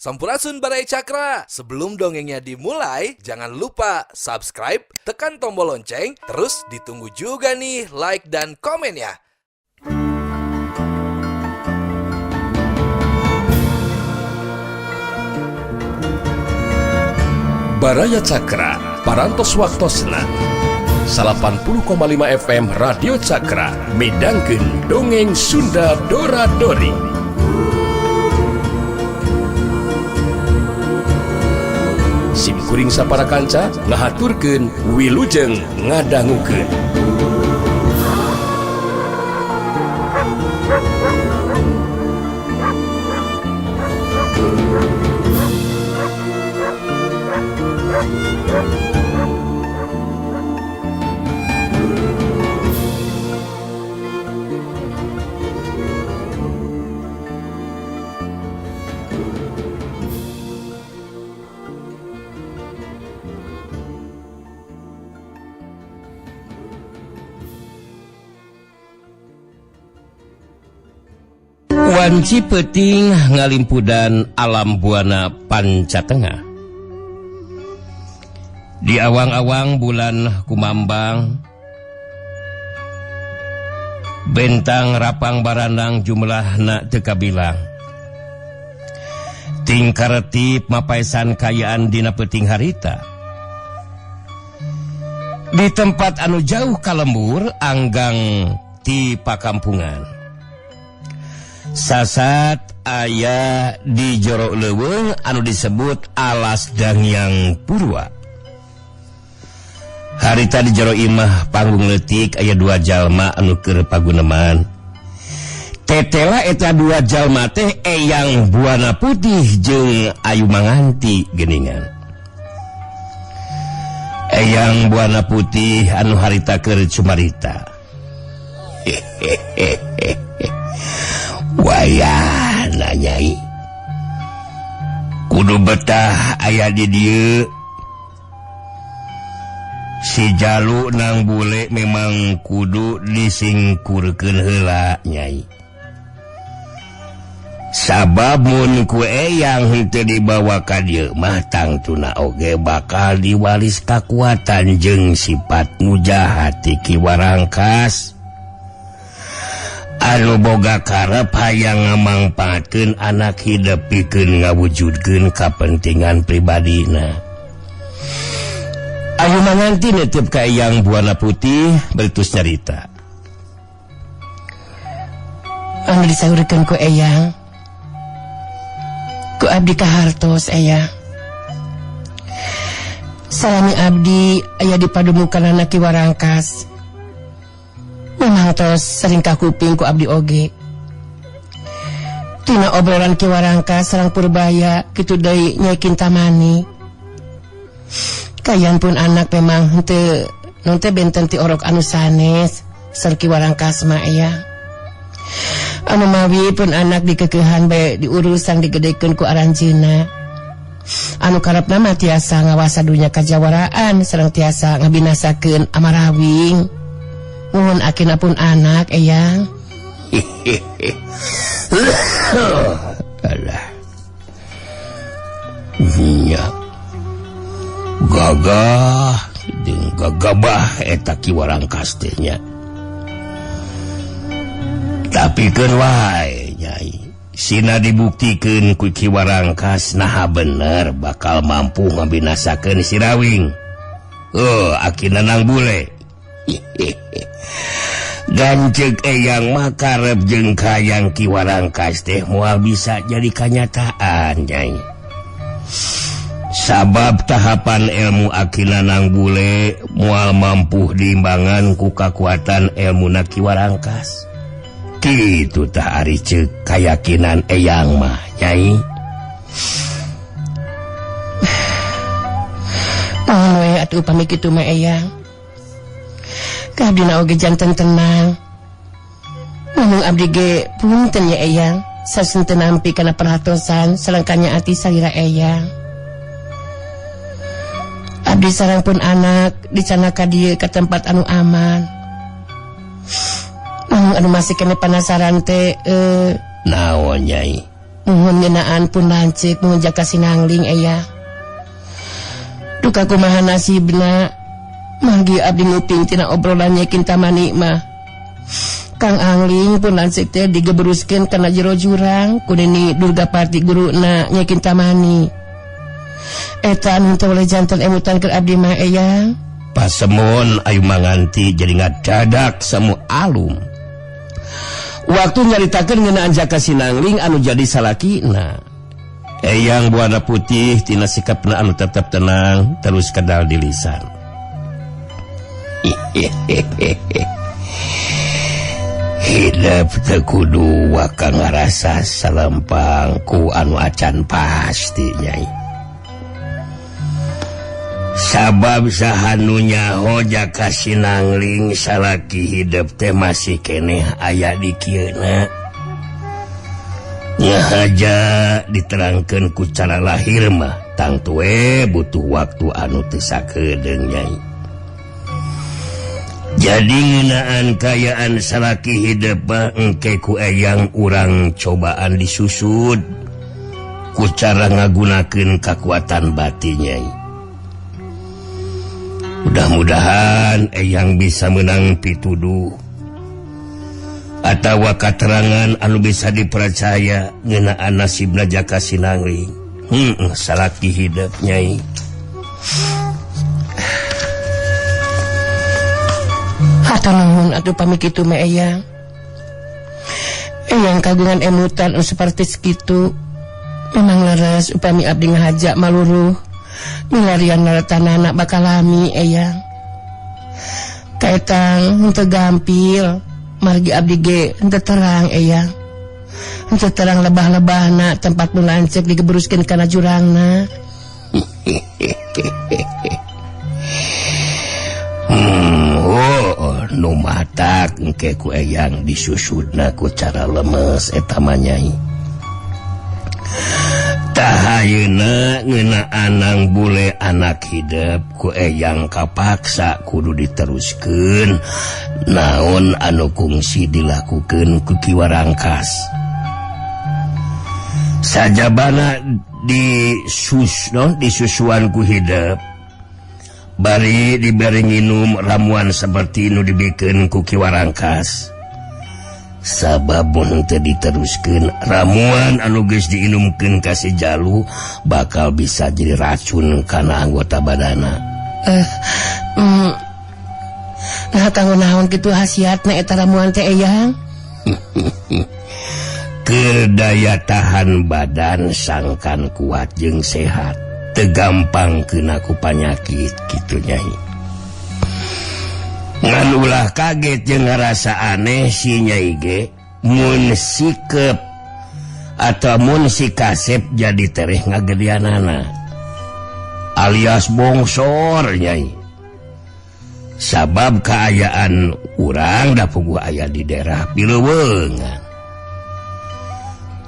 Sampurasun, Baraya Cakra. Sebelum dongengnya dimulai, jangan lupa subscribe, tekan tombol lonceng, terus ditunggu juga nih like dan komen ya. Baraya Cakra, Parantos Waktosna 80,5 FM Radio Cakra midangkeun Dongeng Sunda Dora Dori. Sim kuring sapara kanca ngahaturkeun wilujeng ngadangukeun. Wanci peuting ngalimpudan alam buana Pancatengah. Di awang-awang bulan kumambang, bentang rapang barandang jumlahna teu kabilang. Tingkaretip mapaisan kayaan dina peuting harita. Di tempat anu jauh kalembur anggang ti pakampungan. Sasat aya di jero leuweung anu disebut Alas Dangyang Purwa. Harita di jero imah panggung leutik aya dua jalma anu keur paguneman. Tetela eta dua jalma teh Eyang Buana Putih jeung Ayu Manganti geuningan. Eyang Buana Putih anu harita keur cumarita. Wayahna Nyai kudu betah aya di dieu. Si Jalu nang bule memang kudu disingkurkeun heula, Nyai. Sabab mun ku Eyang henteu dibawa ka dieu mah tangtuna oge bakal diwaris kakuatan jeung sifat nu jahat ti Ki Warangkas. Anu boga karep hayang ngamangpaatkeun anak hidup pikeun ngawujudkeun kapentingan pribadina. Ayu Manganti nitip ka Eyang Buana Putih bertus nyarita. Anu disaurkeun ku Eyang, ku abdi kahartos Eyang. Salami abdi aya di padumukan Ki Warangkas. Memang tos sering kakuping ku abdi oge. Tina obrolan Ki Warangkas sareng Purbaya kitu deui Nyai Kintamani. Kayan pun anak memang henteu non teh benten ti orok anu sanes sareng Ki Warangkas mah aya. Anu mawi pun anak dikekehan bae diurus sang digedekeun ku aranjeunna. Anu karepna mah tiasa ngawasa dunya kajawaraan sareng tiasa ngabinasakeun amarawing. Nuhun akina pun anak Eyang. Alah. Nya. Gagah jeung gagabah eta Ki Warangkas teh nya. Tapi keun wae Nyai, sina dibuktikeun ku Ki Warangkas naha bener bakal mampu ngabinasakeun si Rawing. Oh, akina nang bule. Ganceg Eyang mah karep jeung kayang Ki Warangkas teh moal bisa jadi kanyataan Nyai. Sabab tahapan ilmu akina nang bule moal mampu diimbangan ku kakuatan ilmu na Ki Warangkas. Kitu tah ari ceuk kayakinan Eyang mah Nyai. Mohon we atuh upami kitu mah Eyang. Kabdina oge janten tenang. Namun abdi ge punten ya Eyang, sasun teu nampi kana perhatosan salengkanya ati salira Eyang. Abdi sareng pun anak dicana ka dieu ka tempat anu aman. Namun anu masih kene penasaran teh naon Nyai? Muhun ngeunaan pun lanceuk muhun Jaka Sinangling eyang. Duka kumaha nasibna manggi abdi nguping tina obrolan Nyai Kintamani mah. Kang Angling pun lanceuk teh digeberuskeun kana jero jurang ku Nini Durgapati guruna Nyai Kintamani. Eta anu teu boleh janten emutan keur abdi mah eyang. Pasemon ayu manganti jadi ngadadak semu alum. Waktu nyaritakeun ngeunaan Jaka Sinangling anu jadi salakina. Eyang Buana Putih tina sikapna anu tetep tenang terus kedal di lisan. Hidup teu kudu waka ngarasa salempang ku anu acan pasti nyai. Sabab saha nu nyaho Jaka Sinangling salaki hidup teh masih keneh aya di kieuna. Ngahaja diterangkeun ku cara lahir mah tangtu we butuh waktu anu teu sakedeung nyai. Jadi ngeunaan kayaan salaki hidup mah engke ku eyang urang cobaan disusud ku cara ngagunakeun kakuatan batin nyai. Mudah-mudahan eyang bisa menang pituduh atawa katerangan anu bisa dipercaya ngeunaan nasibna Jaka Sinangling. Salaki hidup nyai. Hatur nuhun atuh pami kitu mah eyang. Eyang kagungan emutan anu saperti kitu. Memang leres upami abdi ngahaja maluruh milarian naratanana bakal lami eyang. Kaetang henteu gampil margi abdi ge henteu terang eyang. Henteu terang lebah-lebahna tempat nu lanceuk digeberuskeun kana jurangna. Oh, nu matak engke ku eyang disusudna ku cara lemes eta mah nyai. Tahayeuna ngeunaan nang bule anak hidup ku eyang kapaksa kudu diteruskeun naon anu kungsi dilakukeun ku Ki Warangkas. Sajabana disusuan ku hidup bari diberi nginum ramuan seperti nu dibikeun ku Ki Warangkas. Sabab mun teu diteruskeun ramuan anu geus diinumkeun ka si Jalu bakal bisa jadi racun kana anggota badana. Nah kanggo naon kitu khasiatna eta ramuan teh eyang? Keur daya tahan badan sangkan kuat jeung sehat, teu gampang kena ku panyakit kitu nyai. Ngan ulah kaget jeung ngarasa aneh si nyai ge mun sikep atau mun si kasep jadi tereh ngagedeanana alias bongsor nyai. Sabab kaayaan urang da puguh aya di daerah Pileuweungan.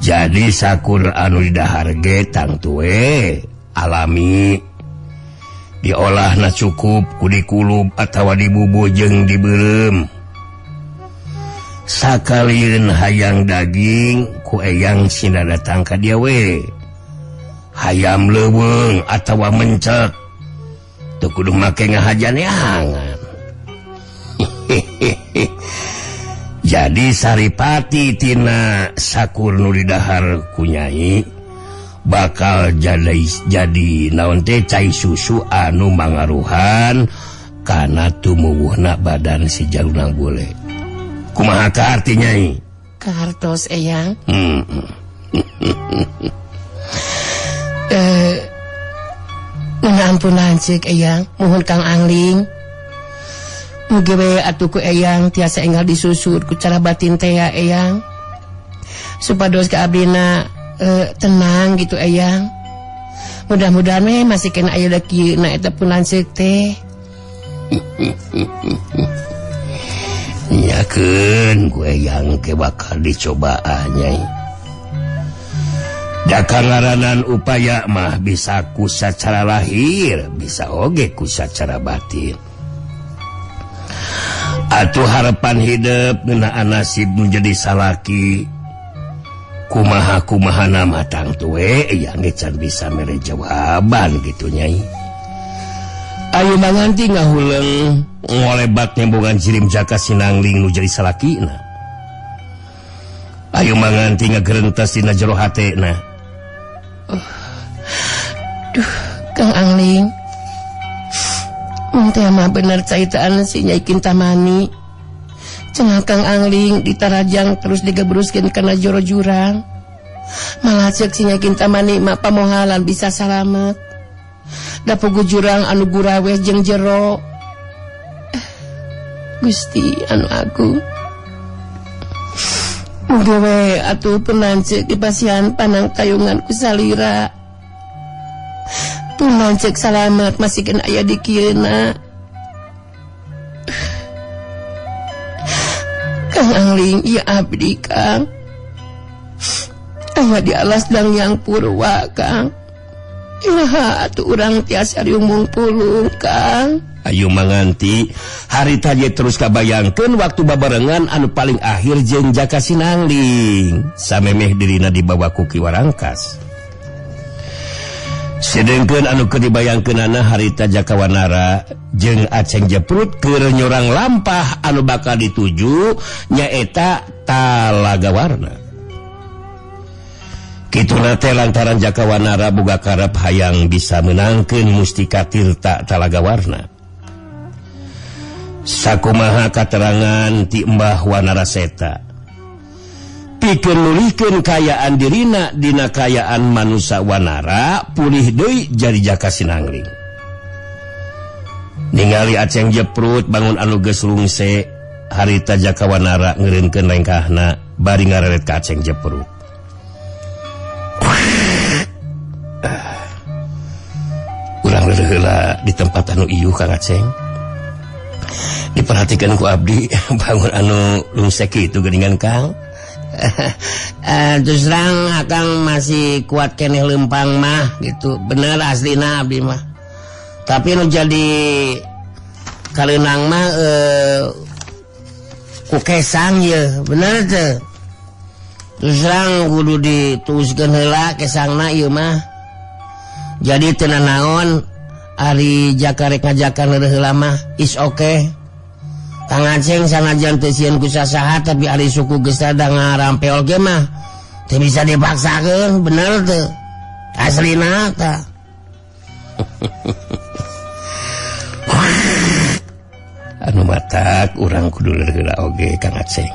Jadi sakur anu didahar ge tangtu we alami diolahna cukup ku dikulub atawa dibubuh jeung dibeureum. Sakalieun hayang daging ku eyang sina datang ka dia we. Hayam leuweung atawa mencek teu kudu make ngahajan neangan. Jadi saripati tina sakur nu didahar ku nyai bakal jadi naon teh cai susu anu mangaruhan kana tumuwuhna badan si Jalunang bule. Kumaha kaarti nyai? Kahartos eyang. Ampun lanceuk eyang, muhun Kang Angling. Mugi we atuh ku eyang tiasa enggal disusur ku cara batin teh ya eyang. Supados ka abdina tenang gitu eyang. Mudah-mudahan we masih kena aya kieu na eta pun lanceuk teh. Nyakeun ku eyang ke bakal dicobaan nyai. Da kangaranan upaya mah bisa ku sacara lahir, bisa oge ku sacara batin. Atuh harapan hidup ngeunaan nasib menjadi salaki. Kumaha-kumaha nama tangtu we yang can bisa mere jawaban gitu Nyai. Ayo manganti ngahuleng ngolebat nyambungan jirim Jaka Sinangling nu jadi salakina. Ayo manganti ngagerentes dina jero hatena. Duh, Kang Angling. Mun teh mah bener caitaan si Nyai Kintamani. Cenah Kang Angling ditarajang terus digebruskeun kana jero jurang. Malah ceuk si Nyai Kintamani mah pamohalan bisa salamet. Da pugu jurang anu guraweh jeung jero. Gusti anu agung. Muga we atuh penancek dipasihan panang tayungan ku salira. Penancek salamet masih kena aya di kieuna. Kang Angling ieu abdi Kang. Aya di alas Dangyang Purwa Kang. Iraha atuh urang tiasa riumung pulung Kang. Ayo manganti harita je terus kabayangkeun waktu babarengan anu paling akhir jeung Jaka Sinangling samemeh dirina dibawa ku Ki Warangkas. Sedengkeun anu keur dibayangkeunana harita Jaka Wanara jeung Aceng Jeprut keur nyorang lampah anu bakal dituju nyaeta Talaga Warna. Kituna teh lantaran Jaka Wanara boga karep hayang bisa meunangkeun Mustika Tirta Talaga Warna. Sakumaha katerangan ti Mbah Wanara Seta. Pikeun nulihkeun kayaan dirina dina kayaan manusa Wanara pulih deui jadi Jaka Sinangling. Ningali Aceng Jeprut bangun anu geus rungse, harita Jaka Wanara ngeureunkeun lengkahna bari ngareret ka Aceng Jeprut. Urang heula di tempat anu iuh Kang Aceng. Diperhatikan ku abdi bangun anu rungsek itu geuningan Kang. Terus terang akang masih kuat keneh lempang mah gitu. Bener aslina abdi mah. Tapi nu jadi kaleunang mah ku kesang ye, bener teu? Terus terang kudu dituuskeun heula kesangna ieu mah. Jadi teu nanaon ari jaka rek ngajakan leureun heula mah is okay. Kang Aceng sanajan teu sieun ku sasaha tapi ari suku geus rada ngarampeol ge mah teu bisa dipaksakeun, bener teu? Aslina tah. Anu matak urang kudu heula oge Kang Aceng.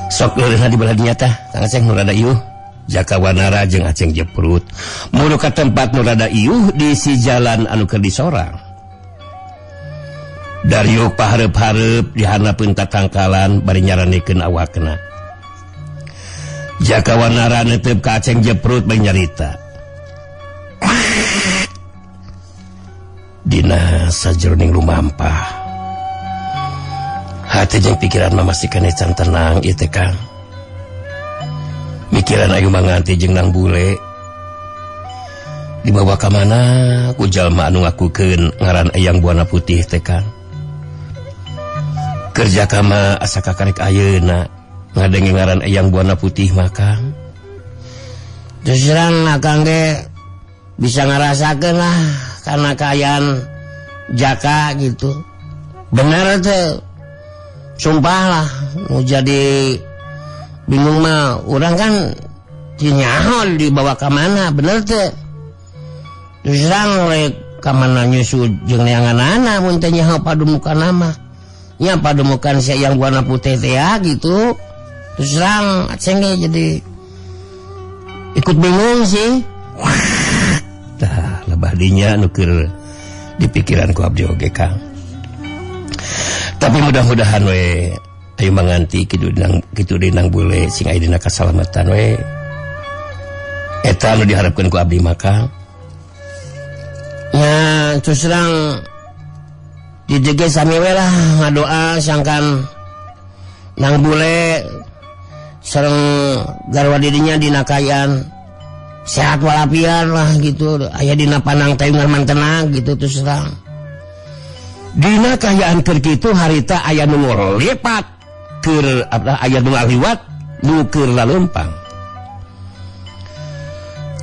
Sok leureunna di belah dinya tah Kang Aceng nu rada iuh. Jaka Wanara jeung Aceng Jeprut muru ka tempat nu rada iuh di si jalan anu keur disorang. Dariuk pahareup-hareup dihanapeun tatangkalan bari nyaranikeun awakna. Jaka Wanara netep ka Aceng Jeprut bari nyarita. Dina sajroning lumampah. Hati jeung pikiran mah masih keneh can tenang ieu teh Kang. Mikiran ayu manganti jeung nang bule. Dibawa ka mana ku jalma anu ngakukeun ngaran Eyang Buana Putih teh Kang. Kerja kama asa kakarek ayeuna ngadenge ngaran Eyang Buana Putih mah Kang. Terus terang akang ge bisa ngarasakeun lah karena kaayaan Jaka gitu. Bener teu? Sumpah lah mau jadi bingung mah urang kan tinyaho dibawa ka mana bener teu? Terus terang rek ka mana nyusu jeung neanganana mun teh nyaho padumukan mah. Nya pademukan si Eyang Buana Putih teh ya gitu. Terus terang Aceng ge jadi ikut bingung sih. Tah lebah dinya nu keur di pikiran ku abdi oge Kang. Tapi mudah-mudahan we ayo manganti kitu dinang bule sing aya dina kasalamatan we. Eta anu diharapkeun ku abdi mah Kang. Nya terus terang dijege sami we lah ngadoa sangkan nang bule sareng garwa dirinya dina kaayaan sehat walafiat lah gitu, aya dina panang tayungan mantena gitu. Terus terang dina kaayaan keur kitu harita aya nu ngolipat keur aya nu ngaliwat nu keur laleumpang.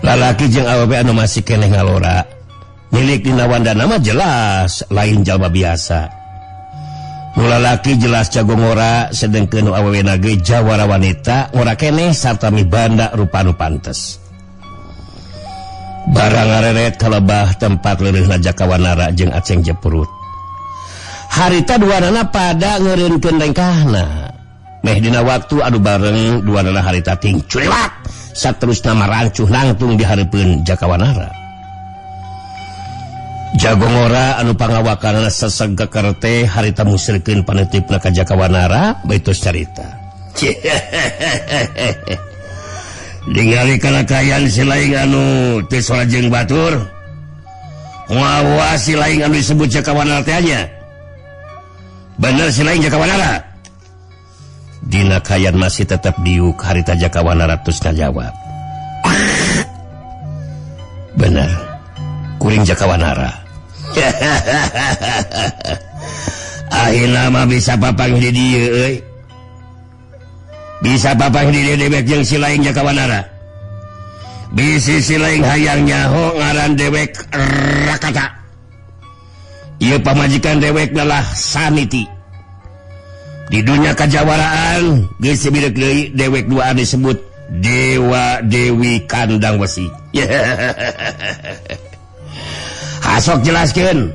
Lalaki jeung awewe anu masih keneh ngalora milik dina wandana mah jelas lain jalma biasa. Nu lalaki jelas jago ngora sedengkeun nu awewe na ge jawara wanita ngora keneh sarta mibanda rupa nu pantes. Barang ngareret kalebah tempat leureunna Jakawanara jeung Aceng Jeprut. Harita duanana pada ngeureunkeun lengkahna. Meh dina waktu anu bareng duanana harita ting culiwat saterusna marancuh nangtung di hareupeun Jakawanara. Jagongora anu pangawakanana seseg kekerte harita musrikeun panitipna ka Jakawanara baitus carita. Ningali kana kaayaan si laing anu teu sora jeung batur. Ngawa si laing anu disebut Jakawanara teh nya. Bener si laing Jakawanara. Dina kayan masih tetap diuk harita Jakawanara terus ngajawab. Bener, kuring Jakawanara. Akhirna mah bisa papang di dieu euy. Bisa papang di dieu dewek jeung si laing Jakawanara. Bisi si laing hayang nyaho ngaran dewek Rakata. Ieu pamajikan dewek adalah Saniti. Di dunia kajawaraan geus sibirek deui dewek duaan disebut Dewa Dewi Kandang Wesi. Hasok jelaskeun.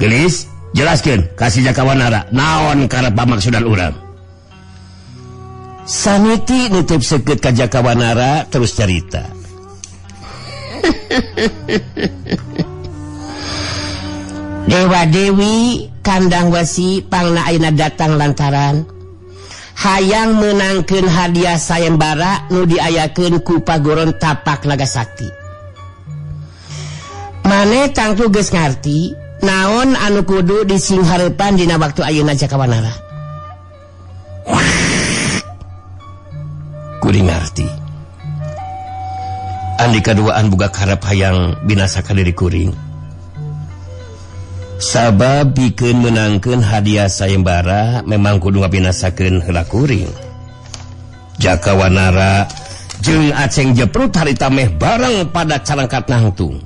Gelis jelaskeun kasih Jakawanara naon karep pamaksudan urang. Saniti nitip seukeut ka Jakawanara terus carita. Dewa Dewi Kandang Wesi pangna ayeuna datang lantaran hayang meunangkeun hadiah sayembara nu diayakeun ku pagoron tapak Naga Sakti. Mane tangtu geus ngarti naon anu kudu disinghareupan dina waktu ayeuna Jakawanara. Kuring ngarti. Andika duaan buka karep hayang binasa ka diri kuring. Sabab bikeun meunangkeun hadiah sayembara memang kudu ngabinasakeun heula kuring. Jakawanara jeung Aceng Jeprut harita meh bareng pada carangkat nangtung.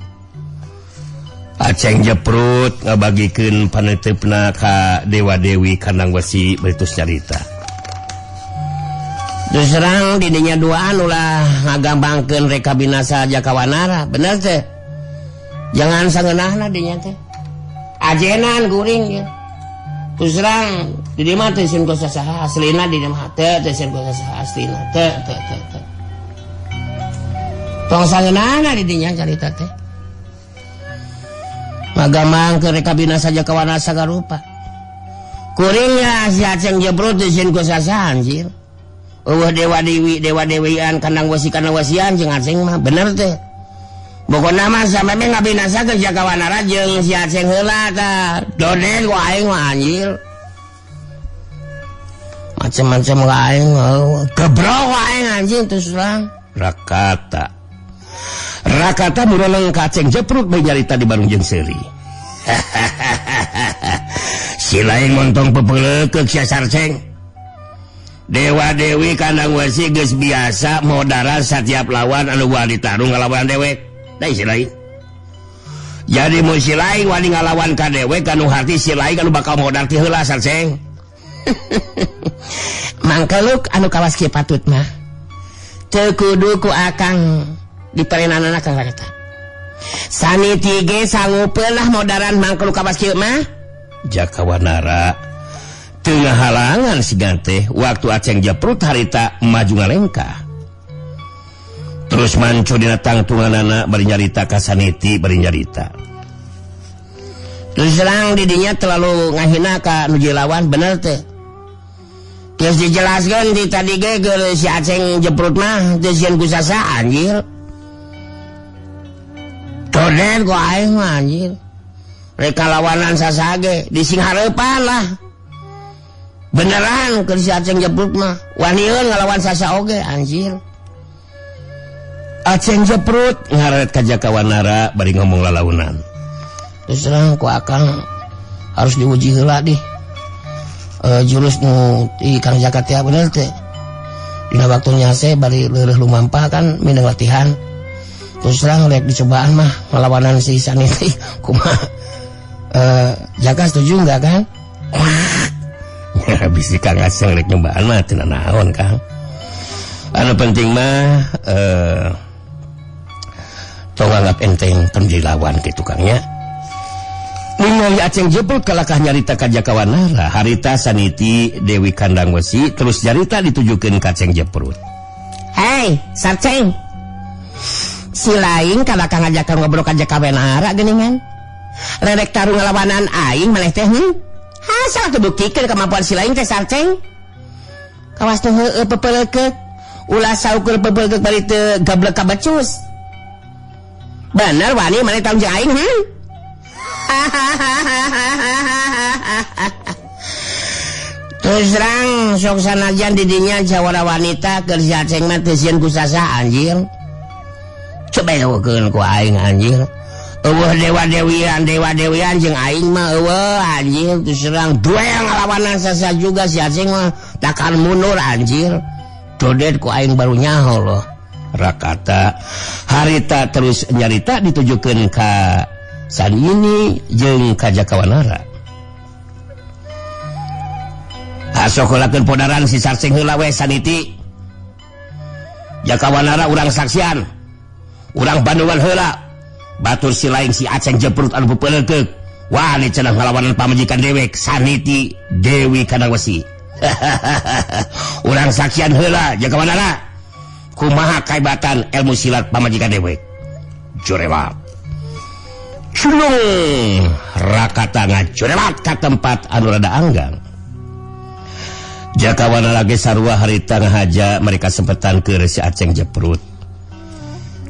Aceng Jeprut ngabagikeun panitipna ka Dewa Dewi Kandang Wesi baritus nyarita. Terus serang didinya duaan ulah ngagambangkeun reka binasa Jakawanara, bener teh? Jangan sangeunahna dinya teh. Ajenan guring ya. Terus serang di dieu mah teu sieun ku sasaha aslina di dieu mah teu sieun ku sasaha aslina teu teu teu teu. Tong sangeunahna di dinya carita teh. Ngagamangkeun reka binasa Jakawanara sagarupa. Kuringnya si Aceng Jeprut teu sieun ku sasaha anjir. Eueuh dewa dewi dewa dewian kandang wesi kandang wesian jeung Aceng mah bener teh. Pokona mah sampe ngabinasakeun Jakawanara jeung si Aceng heula tah. Doden ku aing mah anjir. Macem-macem ka aing gebrok ku aing anjing terus terang. Rakata. Rakata mureleng ka Aceng Jeprut bae nyarita di barung jeung seuri. Si laing montong pepeulekeuk sia Sarceng. Dewa Dewi Kandang Wesi geus biasa modaran satiap lawan anu wani tarung ngalawan dewek. Da si lain. Jadi mun si lain wani ngalawan ka dewek anu harti si lain anu bakal modar ti heula Sarceng. Mangkeluk anu kawas kieu patut mah. Teu kudu ku akang diperenanana ka kata. Saniti ge sanggupeun lah modaran mangkeluk kawas kieu mah. Jakawanara tengah halangan sigan teh waktu Aceng Jeprut harita maju ngalengkah. Terus manco dina tangtunganana bari nyarita ka Saniti bari nyarita. Terus serang didinya terlalu ngahina ka nu lawan bener teh. Terus dijelaskeun di tadi ge geus si Aceng Jeprut mah teu sieun ku sasa anjir. Doden ku aing mah anjir. Rek lawanan sasa ge disinghareupan lah. Beneran keur si Aceng Jeprut mah waniun ngalawan sasa oge anjir. Aceng Jeprut ngaret ka Jakawanara bari ngomong lalaunan. Terus terang ku akang harus diuji heula dih. Jurus nu di Kang Jaka teh bener teh. Dina waktu nyase bari leureuh lumampah kan mineng latihan. Terus terang rek dicobaan mah ngelawanan si Saniti kumaha. Jaka setuju enggak kan? Ya bisi Kang Aceng rek nyobaan mah teu naon Kang. Anu penting mah tong anggap enteng kan jadi lawan kitu Kang nya. Ningali Aceng Jeprut kalakah nyarita ka Jaka Wanara, harita Saniti Dewi Kandang Wesi terus nyarita ditujukeun ka Aceng Jeprut. Hei, Sarceng. Si lain kalakah ngajakan ngobrol ka Jaka Wanara geuningan. Rerek tarung ngalawanan aing maneh teh Hasal teu buktikeun kemampuan si lain teh Sarceng. Kawas teh heueuh pepelekeuk. Ulah saukur pepelekeuk bari teu gablek ka becus. Bener wani maneh tarung jeung aing Terus terang sok sanajan didinya jawara wanita keur si Aceng mah teu sieun ku sasa anjir. Coba eueukeun ku aing anjir. Eueuh dewa-dewian dewa-dewian jeung aing mah eueuh anjir. Terus terang duel ngalawanan sasa juga si Aceng mah takkan mundur anjir. Dodet ku aing baru nyaho loh. Rakata harita terus nyarita ditujukeun ka Sanini jeung ka Jaka Wanara. Asokolakeun podaran si Sarceng heula we Saniti. Jaka Wanara urang saksian. Urang Bandungan heula. Batur si lain si Aceng Jeprut anu peupeuleukeuk. Wani cenah ngalawanan pamajikan dewek Saniti Dewi Kandang Wesi. Urang saksian heula Jaka Wanara. Kumaha kaibatan ilmu silat pamajikan dewek. Jorewat. Culung rakata ngacurelat ka tempat anu rada anggang. Jaka Wanara ge sarua harita ngahaja mereka sempetan keur si Aceng Jeprut.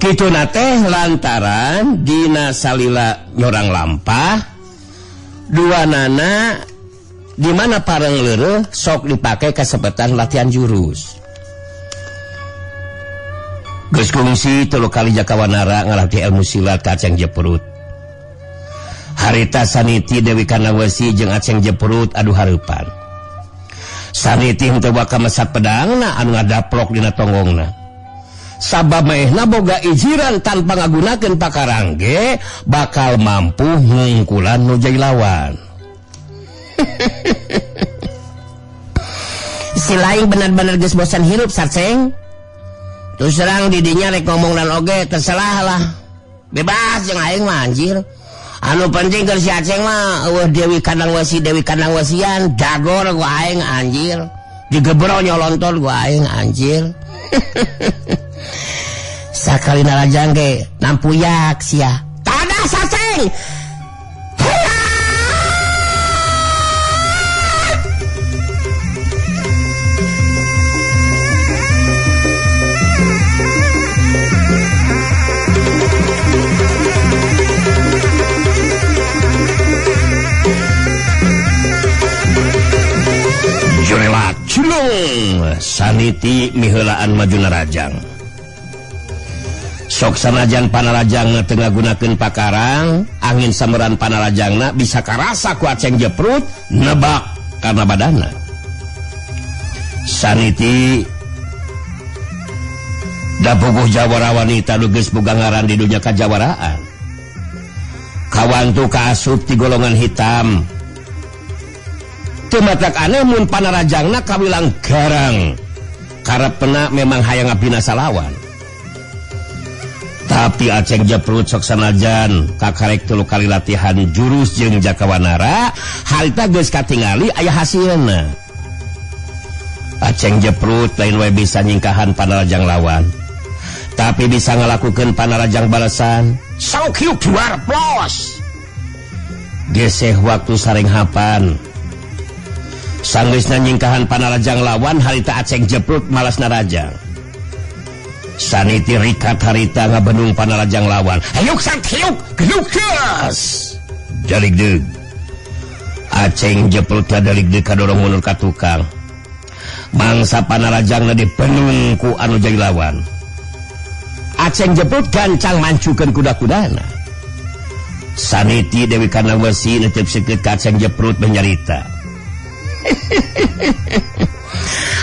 Kituna teh lantaran dina salila nyorang lampah dua nana di mana pareng leureuh sok dipake kasepetan latihan jurus. Geus kungsi 3 kali Jaka Wanara ngalatih ilmu silat ka Aceng Jeprut. Harita Saniti Dewi Kandang Wesi jeung Aceng Jeprut adu hareupan. Saniti henteu bakal mesat pedangna anu ngadaplok dina tonggongna. Sabab maehna boga ijiran tanpa ngagunakeun pakarang ge bakal mampu ngungkulan nu jadi lawan. Si lain bener-bener geus bosan hirup Sarceng. Terus terang didinya rek ngomong dan oge terserah lah. Bebas jeung aing mah anjir. Anu penting keur si Aceng mah eueuh Dewi Kandang Wesi Dewi Kandang Wesian dagor ku aing anjir. Digebro nyolontor ku aing anjir. Sakali narajang ge nampuyak sia. Tadah Sarceng. Jurelat cilung Saniti miheulaan maju narajang. Sok sanajan panarajangna teu ngagunakeun pakarang, angin sameran panarajangna bisa karasa ku Aceng Jeprut nebak karena badana. Saniti da puguh jawara wanita nu geus boga ngaran di dunya kajawaraan. Kawantu kaasup ti golongan hitam. Matak aneh mun panarajangna kawilang garang karepna memang hayang ngabinasa lawan. Tapi Aceng Jeprut sok sanajan kakarek 3 kali latihan jurus jeung Jaka Wanara harita geus katingali aya hasilna. Aceng Jeprut lain we bisa nyingkahan panarajang lawan, tapi bisa ngalakukeun panarajang balasan. Sok hiuk duar plos geseh waktu sareng hapan. Sanggeusna nyingkahan panarajang lawan harita Aceng Jeprut malas narajang. Saniti rikat harita ngabenung panarajang lawan. Hayuk sant hiuk gelukas. Daligdeug. Aceng Jeprut daligdeug kadorong mundur ka tukang. Mangsa panarajangna dibenung ku anu jadi lawan. Aceng Jeprut gancang mancukeun kuda-kudana. Saniti Dewi Kandang Wesi netep seukeut ka Aceng Jeprut menyarita.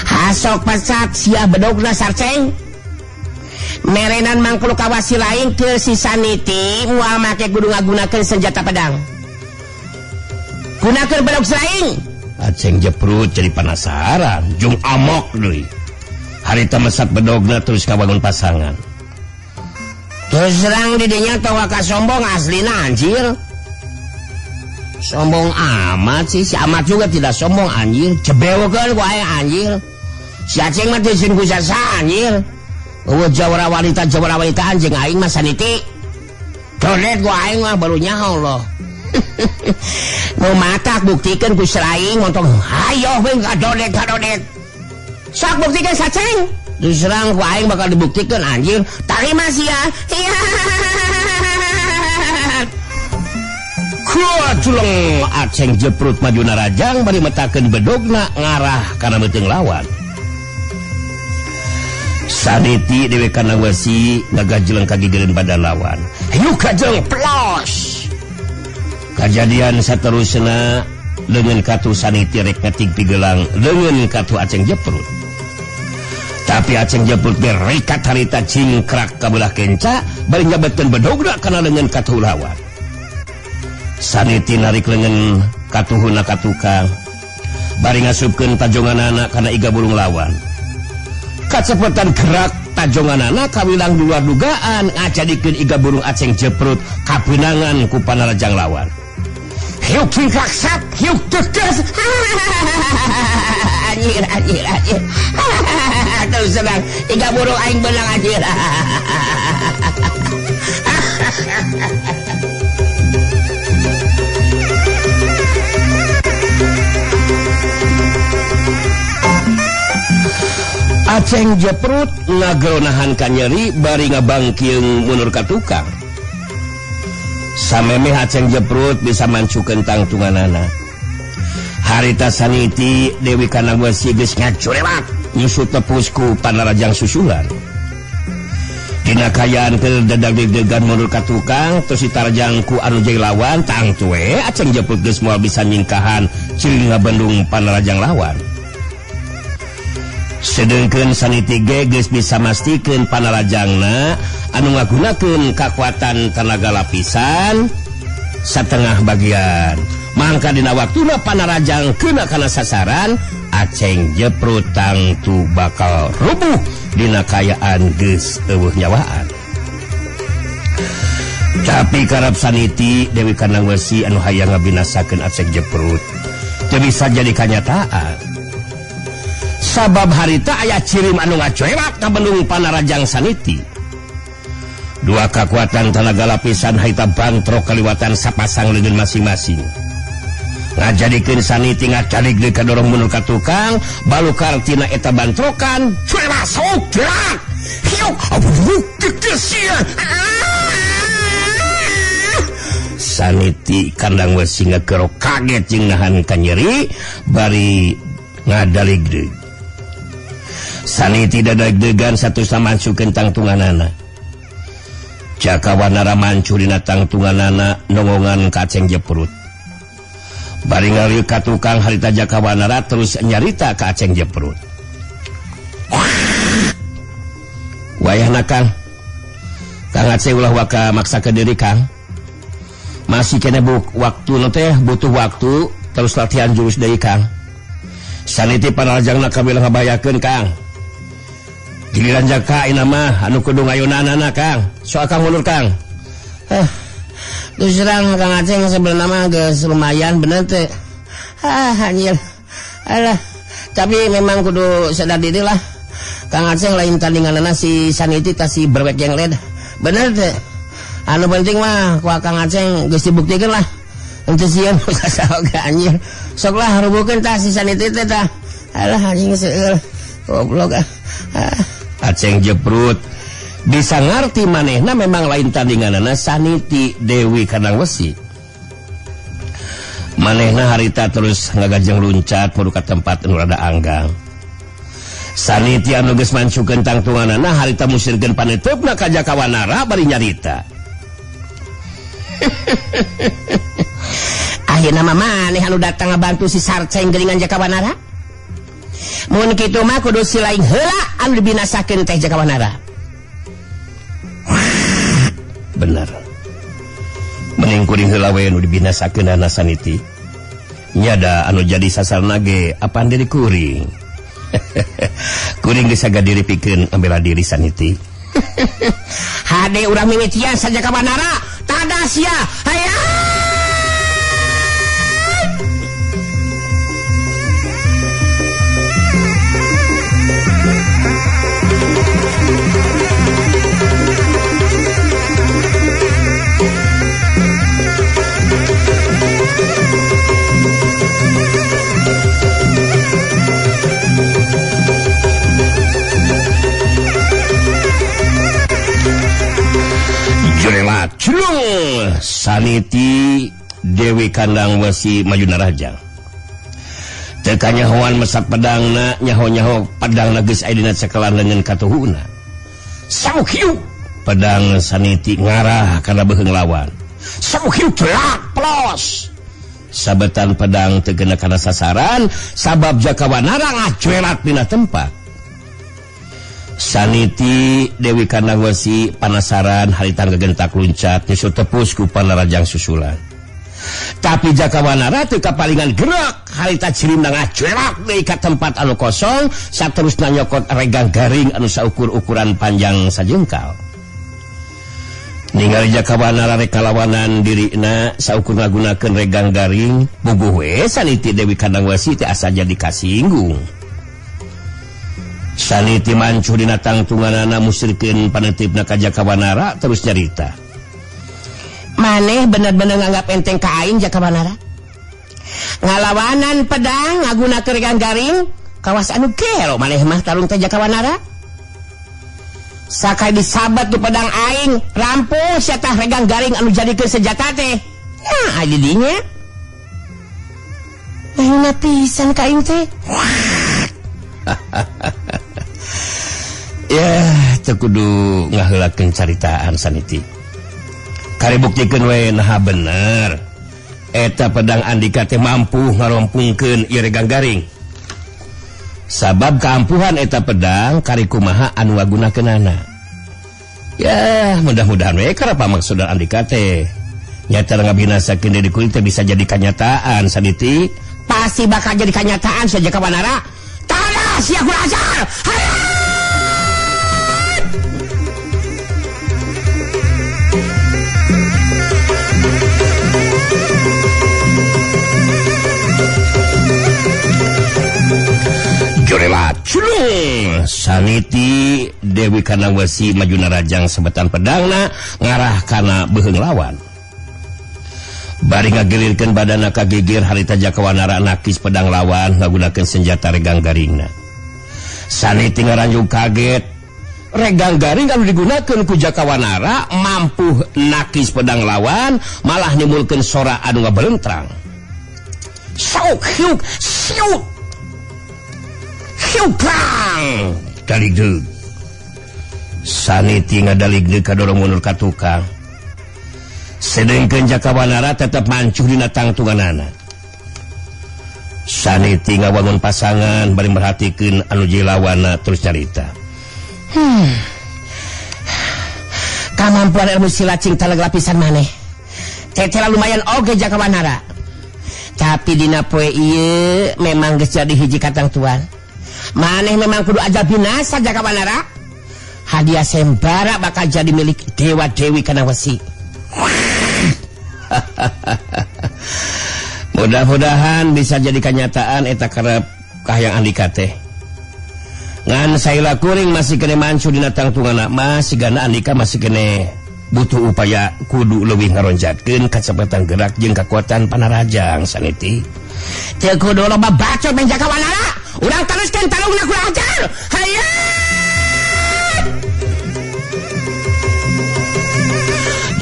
Hasok pesat sia bedogna Sarceng. Merenan mangkulu kawasi lain ke si Saniti moal make kudu ngagunakeun senjata pedang. Gunakeun bedog lain. Aceng Jeprut jadi penasaran, jung amok deui. Harita mesat bedogna terus kabangun pasangan. Terus serang didinya tawa ka sombong aslina anjir. Sombong amat sih, si amat juga tidak sombong anjir. Cebewokeun ku aing anjir. Si Aceng mah teu sieun ku sasa anjir. Eueuh jawara wanita anjing aing mah Saniti. Donet ku aing mah baru nyaho loh. Nu matak buktikeun ku selaing montong hayoh we kadonet kadonet. Sok buktikeun Saceng. Diserang ku aing bakal dibuktikan anjir. Tarima sia. Kuat culeng Aceng Jeprut maju narajang bari metakeun bedogna ngarah kana beuteung lawan. Saniti dewe kana wesi ngagajeleng ka gigireun badan lawan. Hiu kajeng plos. Kajadian saterusna leungeun katu Saniti rek ngetig pigelang leungeun katu Aceng Jeprut. Tapi Aceng Jeprut berikat harita cingkrak kabelah kenca bari nyabetkeun bedogna kana leungeun katuh lawan. Saniti narik leungeun katuhuna ka tukang bari ngasupkeun tajonganana kana iga burung lawan. Kacepetan gerak tajonganana kawilang di luar dugaan ngajadikeun iga burung Aceng Jeprut kapeunangan ku panarajang lawan. Hiuk cingkrak sat, hiuk tegas. Anjir, anjir, anjir. Terus senang, iga burung aing beunang anjir. Aceng Jeprut ngageronahan ka nyeri bari ngabangkieung mundur ka tukang. Samemeh Aceng Jeprut bisa mancukeun tangtunganana. Harita Saniti Dewi Kanawesi geus ngacurewak nyusut tepus ku panarajang susulan. Dina kayaan keur dadag-degdegan mundur ka tukang terus ditarjang ku anu jeung lawan tangtu we Aceng Jeprut geus moal bisa nyingkahan ceuring ngabendung panarajang lawan. Sedengkeun Saniti ge geus bisa mastikeun panarajangna anu ngagunakeun kakuatan tenaga lapisan satengah bagian. Mangka dina waktuna panarajang kena kana sasaran, Aceng Jeprut tangtu bakal rubuh dina kayaan geus eueuh nyawaan. Tapi karep Saniti Dewi Kanawesi anu hayang ngabinasakeun Aceng Jeprut teu bisa jadi kanyataan. Sabab harita aya cirim anu ngacoewak ka bendung panarajang Saniti. Dua kakuatan tenaga lapisan harita bantrok kaliwatan sapasang leungeun masing-masing. Ngajadikeun Saniti ngacarik deui kadorong mundur ka tukang, balukar tina eta bantrokan, cuewak sok gerak. Hiuk, abuh geus. Saniti kandang wesi ngakerok kaget jeung nahan kanyeri bari ngadalig deui. Saniti dadag-degan satu samansukeun tangtunganana. Jaka Wanara mancu dina tangtunganana nongongan ka Aceng Jeprut. Bari ngalieu ka tukang harita Jaka Wanara terus nyarita ka Aceng Jeprut. Wayahna Kang. Kang Aceng ulah waka maksakeun diri Kang. Masih kene waktu teh butuh waktu terus latihan jurus deui Kang. Saniti panarajangna kawilang ngabayakeun Kang. Giliran jaka ina mah anu kudu ngayunanana Kang. Sok Kang mundur Kang. Terus serang Kang Aceng sebenarnya mah geus lumayan bener teh. Ah anjir. Alah, tapi memang kudu sadar diri lah. Kang Aceng lain tandinganana si Saniti ta si berwek yang led. Bener teh. Anu penting mah ku Kang Aceng geus dibuktikeun lah. Henteu sieun sasaoga anjir. Sok lah rubuhkeun tah si Saniti teh tah. Alah anjing seueur. Goblok ah. Aceng Jeprut bisa ngarti manehna memang lain tandinganana Saniti Dewi Kanawesi. Manehna harita terus ngagajeng luncat muru ka tempat anu rada anggang. Saniti anu geus mancukeun tangtunganana harita musirkeun paneuteup-na ka Jaka Wanara bari nyarita. Akhirna mah maneh anu datang ngabantu si Sarceng geuningan Jaka Wanara. Mun kitu mah kudu silaing heula anu dibinasakeun teh Jakawanara. Bener. Mending kuring heula we nu dibinasakeunana Saniti. Nyada anu jadi sasarna ge apan diri kuring. Kuring geus saga diri pikeun ambela diri Saniti. Hade urang mimitian saja Jakawanara. Tada sia. Hayang. Jurela culung Saniti Dewi Kandang Wesi maju narajang. Teu kanyahoan mesat pedangna, nyaho-nyaho pedangna geus aya dina cekelan leungeun katuhuna. Sauhiu pedang Saniti ngarah kana beuheung lawan. Sauhiu celak plos. Sabetan pedang teu kena kana sasaran sabab Jakawanara ngacuelat dina tempat. Saniti Dewi Kandang Wesi panasaran harita gegentak luncat nyusul tepus ku panarajang susulan. Tapi Jakawanara teu kapalingan gerak harita cirimna ngacuelat deui ka tempat anu kosong saterusna nyokot regang garing anu saukur-ukuran panjang sajengkal. Ningali Jakawanara rek kalawanan dirina saukur ngagunakeun regang garing buguh we Saniti Dewi Kandang Wesi teh asa jadi kasinggung. Saniti mancuh dina tangtunganana musrikeun panetipna ka Jakawanara terus nyarita. Maneh bener-bener nganggap enteng ka aing Jakawanara. Ngalawanan pedang ngagunakeun regang garing kawas anu gelo maneh mah tarung teh Jakawanara. Sakai disabat ku pedang aing rampung sia tah regang garing anu jadikeun senjata teh. Nah aya di dinya. Ayeuna pisan ka aing teh. Ya, teu kudu ngaheulakeun caritaan Saniti. Kari buktikeun we naha bener. Eta pedang Andika teh mampu ngarompungkeun ieu regang garing. Sabab kaampuhan eta pedang kari kumaha anu ngagunakeunana. Ya, mudah-mudahan we karep pamaksudan Andika teh. Nyata ngabinasakeun diri kuring teh bisa jadi kanyataan Saniti. Pasti bakal jadi kanyataan saja Jakawanara. Tada sia kurang ajar. Hayang. Jorela culung Saniti Dewi Kandang Wesi maju narajang sebetan pedangna ngarah kana beuheung lawan. Bari ngagilirkeun badanna ka gigir harita Jakawanara nakis pedang lawan ngagunakeun senjata regang garingna. Saniti ngaranjung kaget. Regang garing anu digunakeun ku Jakawanara mampu nakis pedang lawan malah nimbulkeun sora anu ngabelentrang. Sauk hiuk siuk hiukrang daligdeug. Saniti ngadaligdeug kadorong mundur ka tukang. Sedengkeun Jakawanara tetep mancuh dina tangtunganana. Saniti ngawangun pasangan bari merhatikeun anu jilawana terus nyarita. Kamampuan ilmu silat cing taleg lapisan maneh. Tetela lumayan oge Jakawanara. Tapi dina poe ieu memang geus jadi hiji katangtuan. Maneh memang kudu aja binasa Jakawanara. Hadiah sembara bakal jadi milik Dewa Dewi Kandang Wesi. Mudah-mudahan bisa jadi kenyataan eta karep kahayang Andika teh. Ngan saila kuring masih kene mancu dina tangtunganna mah sigana Andika masih kene butuh upaya kudu leuwih ngaronjatkeun kacepatan gerak jeung kakuatan panarajang Saniti. Teu kudu loba bacot men Jakawanara. Urang teruskeun tarungna kurang ajar. Hayang.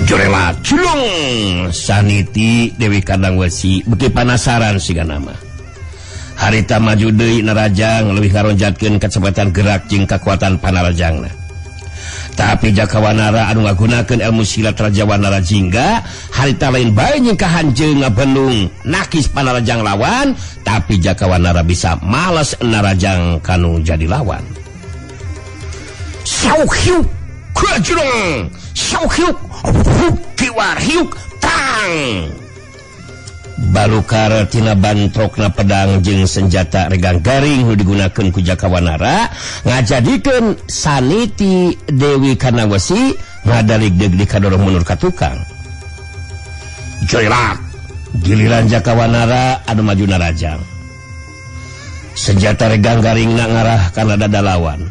Jorela culung Saniti Dewi Kandang Wesi beuki panasaran sigana mah. Harita maju deui narajang leuwih ngaronjatkeun kacepatan gerak jeung kakuatan panarajangna. Tapi Jaka Wanara anu ngagunakeun ilmu silat Raja Wanara Jingga harita lain bae nyingkahan jeung ngabendung nakis panarajang lawan, tapi Jaka Wanara bisa males narajang kanu jadi lawan. Sauk hiuk kajrong, sauk hiuk kiwar hiuk tang. Balukar tina bantrokna pedang jeung senjata regang garing nu digunakeun ku Jaka Wanara ngajadikeun Saniti Dewi Kanawesi ngadaligdeug di kadorong mundur ka tukang. Joylak giliran Jaka Wanara anu maju narajang. Senjata regang garingna ngarah kana dada lawan.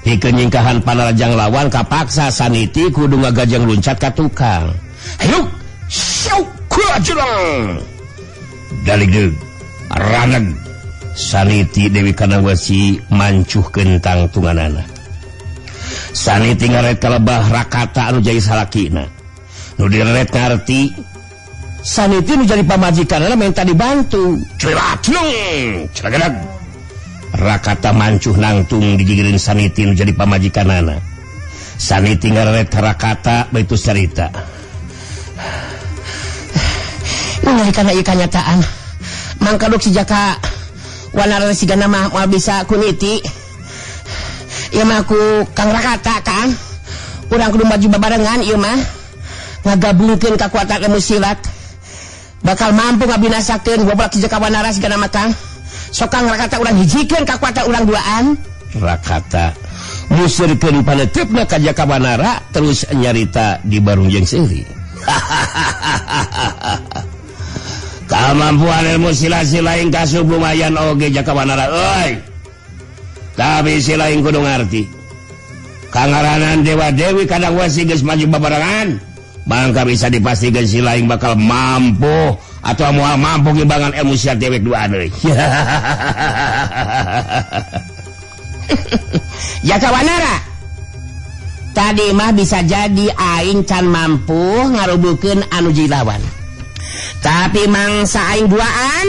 Pikeun nyingkahan panarajang lawan kapaksa Saniti kudu ngagajeng luncat ka tukang. Hayuk syuk kuajrong. Daligdeug raneg Saniti Dewi Kanawesi mancuhkeun tangtunganana. Saniti ngaret kalebah Rakata anu jadi salakina. Nu direret ngarti Saniti nu jadi pamajikanana minta dibantu. Celatlung celagedag. Rakata mancuh nangtung digigireun Saniti nu jadi pamajikanana. Saniti ngaret Rakata baitu carita. Ningali kana ieu kanyataan. Mangkaduk si Jaka Wanara sigana mah moal bisa kuniti. Ieu mah ku Kang Rakata Kang. Urang kudu maju babarengan ieu mah. Ngagabungkeun kakuatan ilmu silat. Bakal mampu ngabinasakeun goblok si Jaka Wanara sigana mah Kang. Sok Kang Rakata urang hijikeun kakuatan urang duaan. Rakata museurkeun paneuteup ka Jaka Wanara terus nyarita di barung jeung seuri. Kamampuan ilmu silat si lain kasup lumayan oge Jaka Wanara euy. Tapi si lain kudu ngarti. Kangaranan Dewa Dewi kadang wesi geus maju babarengan, mangka bisa dipastikan si lain bakal mampu atau moal mampu ngimbangan ilmu silat dewek duaan euy. Jaka Wanara, tadi mah bisa jadi aing can mampu ngarubukeun anu jadi lawan. Tapi mangsa aing duaan,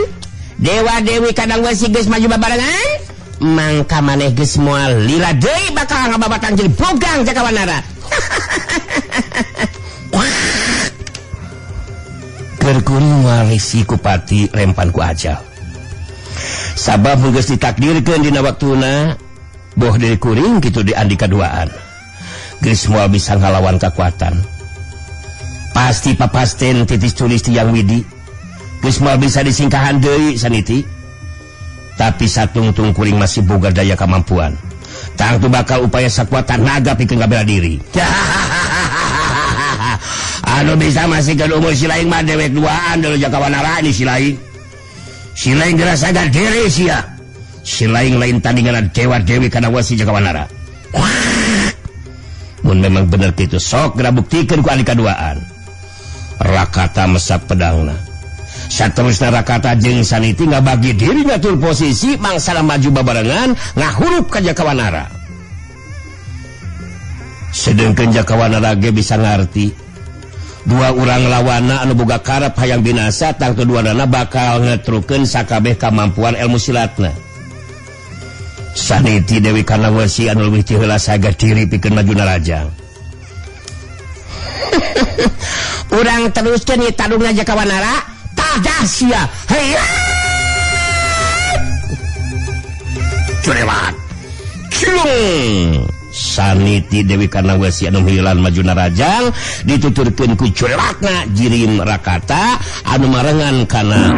Dewa Dewi kadang wesi geus maju babarengan, mangka maneh geus moal lila deui bakal ngababatan jadi bogang Jaka Wanara. Keur kuring warisi kupati rempan ku ajal. Sabab geus ditakdirkeun dina waktuna boh diri kuring kitu di andika duaan. Geus moal bisa ngalawan kakuatan. Pasti papasten titis tulis tiang widi. Geus moal bisa disingkahan deui Saniti. Tapi satungtung kuring masih boga daya kemampuan. Tangtu bakal upaya sakuat tenaga pikeun ngabela diri. Anu bisa masih ke umur si lain mah dewek duaan dulu Jaka Wanara ini si lain. Si lain geura sadar diri sia. Si lain lain tandingan Dewa Dewi Kanawesi Jaka Wanara. Mun memang bener kitu sok geura buktikeun ku ahli kaduaan. Rakata mesap pedangna. Saterusna Rakata jeung Saniti ngabagi diri ngatur posisi mangsana maju babarengan ngahurup ka Jaka Wanara. Sedengkeun Jaka Wanara ge bisa ngarti dua urang lawana anu boga karep hayang binasa tangtu duanana bakal ngetrukeun sakabeh kamampuan ilmu silatna. Saniti Dewi Kanawesi anu leuwih ti heula sagar diri pikeun maju narajang. Urang teruskeun ieu tadungna Jaka Wanara, tadah sia. Hei. Curewat. Cilung. Saniti Dewi Kanawesi anu hilan maju narajang dituturkeun ku curewatna jirim Rakata anu marengan kana